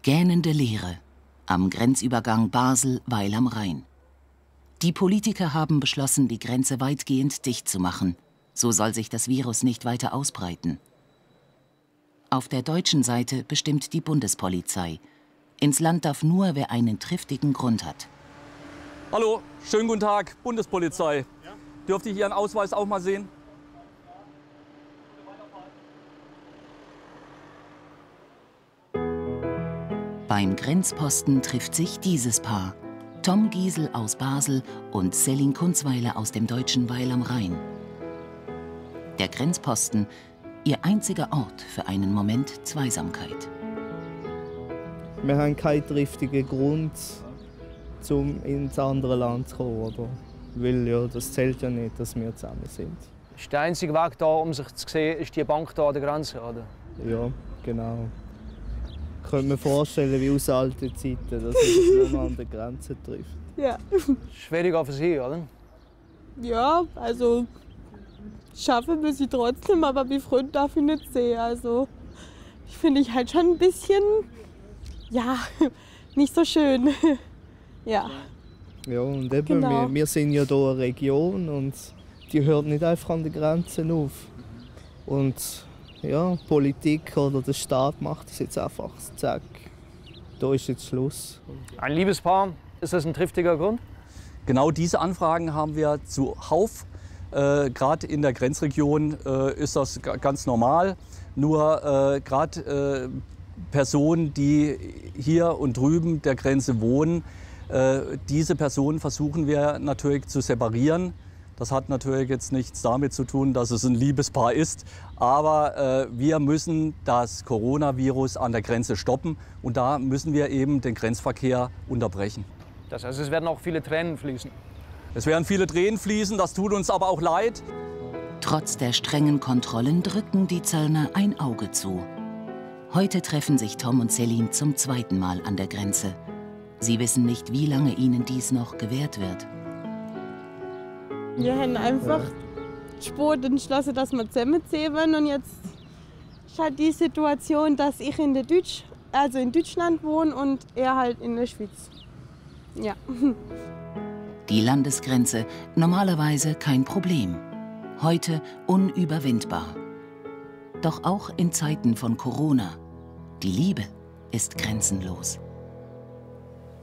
Gähnende Leere am Grenzübergang Basel-Weil am Rhein. Die Politiker haben beschlossen, die Grenze weitgehend dicht zu machen. So soll sich das Virus nicht weiter ausbreiten. Auf der deutschen Seite bestimmt die Bundespolizei. Ins Land darf nur, wer einen triftigen Grund hat. Hallo, schönen guten Tag, Bundespolizei. Ja? Dürfte ich Ihren Ausweis auch mal sehen? Beim Grenzposten trifft sich dieses Paar. Tom Giesel aus Basel und Selin Kunzweiler aus dem deutschen Weil am Rhein. Der Grenzposten, ihr einziger Ort für einen Moment Zweisamkeit. Wir haben keinen triftigen Grund, um ins andere Land zu kommen, oder? Weil ja, das zählt ja nicht, dass wir zusammen sind. Ist der einzige Weg da, um sich zu sehen, ist die Bank da an der Grenze, oder? Ja, genau. Ich könnte mir vorstellen, wie aus alten Zeiten, dass man sich an der Grenze trifft. Ja. Schwieriger für Sie, oder? Ja, also schaffen wir sie trotzdem, aber mein Freund darf ich nicht sehen. Also ich finde ich halt schon ein bisschen, ja, nicht so schön. Ja. Ja, und eben, Genau. wir sind ja hier eine Region und die hört nicht einfach an den Grenzen auf. Und ja, Politik oder der Staat macht es jetzt einfach, zack, da ist jetzt Schluss. Ein Liebespaar, ist das ein triftiger Grund? Genau diese Anfragen haben wir zuhauf. Gerade in der Grenzregion ist das ganz normal. Nur gerade Personen, die hier und drüben der Grenze wohnen, diese Personen versuchen wir natürlich zu separieren. Das hat natürlich jetzt nichts damit zu tun, dass es ein Liebespaar ist. Aber wir müssen das Coronavirus an der Grenze stoppen. Und da müssen wir eben den Grenzverkehr unterbrechen. Das heißt, es werden auch viele Tränen fließen. Es werden viele Tränen fließen, das tut uns aber auch leid. Trotz der strengen Kontrollen drücken die Zöllner ein Auge zu. Heute treffen sich Tom und Selin zum zweiten Mal an der Grenze. Sie wissen nicht, wie lange ihnen dies noch gewährt wird. Wir haben einfach Sport entschlossen, dass wir zusammenziehen. Und jetzt ist halt die Situation, dass ich in Deutschland wohne und er halt in der Schweiz. Ja. Die Landesgrenze, normalerweise kein Problem. Heute unüberwindbar. Doch auch in Zeiten von Corona, die Liebe ist grenzenlos.